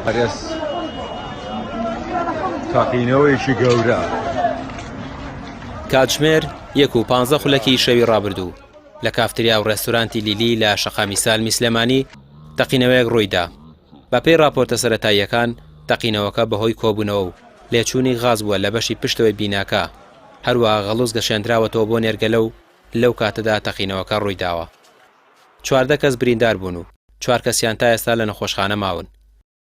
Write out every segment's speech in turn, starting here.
پارێز تاقینەوەیەکی گەورە. کاتژمێر یەک و پانزە خولەکی شەوی ڕابردوو لە کافتریا و ڕێستورانتی لیلی لە شەقامی سالمی سلێمانی تەقینەوەیەک ڕوویدا. بەپێی ڕاپۆرتە سەرەتاییەکان تەقینەوەکە بەهۆی کۆبوونەوە و لێچوونی غاز بووە لە بەشی پشتەوەی بیناکە، هەروەها غەڵوز گەشێندراوەتەوە بۆ نێرگەلە و لەو کاتەدا تەقینەوەکە ڕوویداوە. 14 کەس بریندار بوون و چوار کەسیان تا ئێستا لە نەخۆشخانە ماون.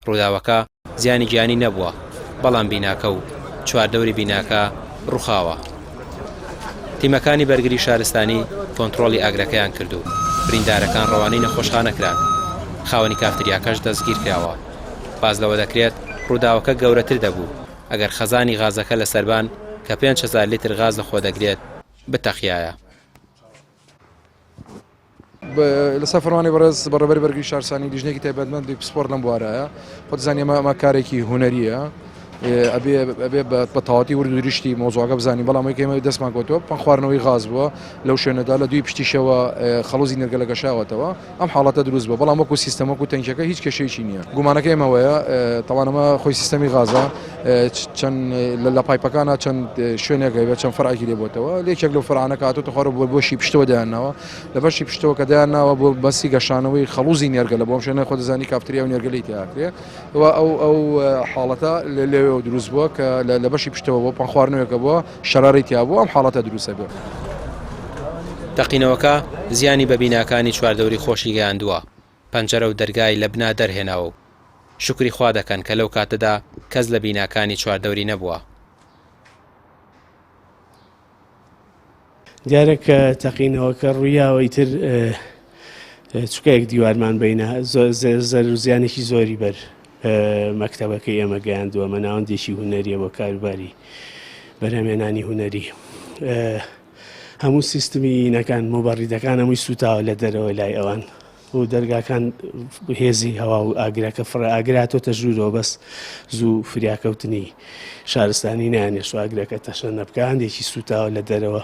ڕووداوەکە زیانی گیانی نەبووە، بەڵام بیناکە و چواردەوری بیناکە ڕووخاوە. تیمەکانی بەرگری شارستانی کۆنترۆڵی ئاگرەکەیان کرد و بریندارەکان ڕەوانەی نەخۆشخانە کران. خاوەنی کافتریاکەش دەستگیرکراوە. باس لەوە دەکرێت ڕووداوەکە گەورەتر دەبوو ئەگەر خەزانی غازەکە لە سەربان کە 5000 لیتر غاز لەخۆدەگرێت بتەقیایە. لەسەر فەرمانی بەڕێز بەڕێوەبەری بەرگری شارستانی لیژنەیەکی تایبەتمەندی پسپۆر لەم بوارایە خۆت زانی ئەمە ئەمە کارێکی هونەریە ئەبێ ئەبێ بە تەواتی ورد و درشتی مۆزوعەکە بزانین بەڵام ئەوەی کە ئێمە دەستمان کەوتووە پەنگ خواردنەوەی غاز بووە لەو شوێنەدا لە دوی پشتیشەوە خەڵوزی نێرگەلە گەشاوەتەوە ئەم حاڵەتە دروست بووە بەڵام وەکو سیستەم وەکو تەنکیەکە هیچ کێشەیەکی نییە گومانەکە ئێمەوەیە تەوان ئەمە خۆی سیستەمی غازە چەند لە پایپەکانە چەند شوێنێک هەیە چەند فەرعێکی لێ بۆتەوە لێکێک لەو فەرعانە کە هاتۆتە خوارەوە بۆ بۆشی پشتەوە دایانناوە لە بەشی پشتەوە کە دایانناوە بۆ بەسی گەشانەوەی خەڵوزی نێرگەلە بۆ ئەم شوێنە خۆ دەزانی کافتریا و نێرگەلەی تیاکرێ و ئەو ئەو حاڵەتە لەوێوە دروست بووە کە لە بەشی پشتەوە بۆ پەنخواردنەوەکە بووە شەرارەی تیا بوو ئەم حاڵەتە دروستە بێ. تەقینەوەکە زیانی بە بیناکانی چواردەوری خۆشی گەیاندووە، پەنجەرە و دەرگای لە بنا دەرهێناوە و شوکری خوا دەکەن کە لەو کاتەدا کەس لە بیناکانی چواردەوری نەبووە. دیارە کە تەقینەوەکە ڕوویاوە ئیتر چکە یەک دیوارمان بینە زەر و زیانێکی زۆری بەر مەکتەبەکەی ئێمە گەیاندووە مە ناوەندێکی هونەریە بۆ کاروباری بەرهەمێنانی هونەری هەموو سیستمی نەکان مبەڕیدەکان هەمووی سوتاوە لە دەرەوە لای ئەوان و دەرگاکان هێزی هەوا و ئاگرەکە فڕە ئاگر هاتۆتە ژوورەوە بەس زوو فریاکەوتنی شارستانی نانێشت و ئاگرەکە تەشەنە بکە هەندێکی سووتاوە لە دەرەوە.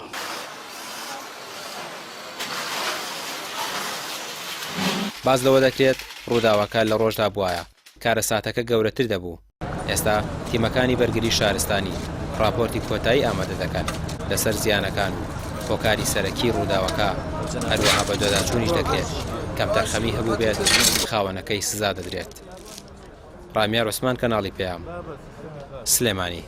باس لەوە دەکرێت ڕووداوەکە لە ڕۆژدا بوایە کارەساتەکە گەورەتر دەبوو. ئێستا تیمەکانی بەرگری شارستانی ڕاپۆرتی کۆتایی ئامادە دەکەن لەسەر زیانەکان و هۆکاری سەرەکی ڕووداوەکە، هەروەها بەدواداچوونیش دەکرێت کەمتەرخەمی هەبووبێت خاوەنەکەی سزا دەدرێت. ڕامیار عوسمان کەناڵی پەیام، سلێمانی.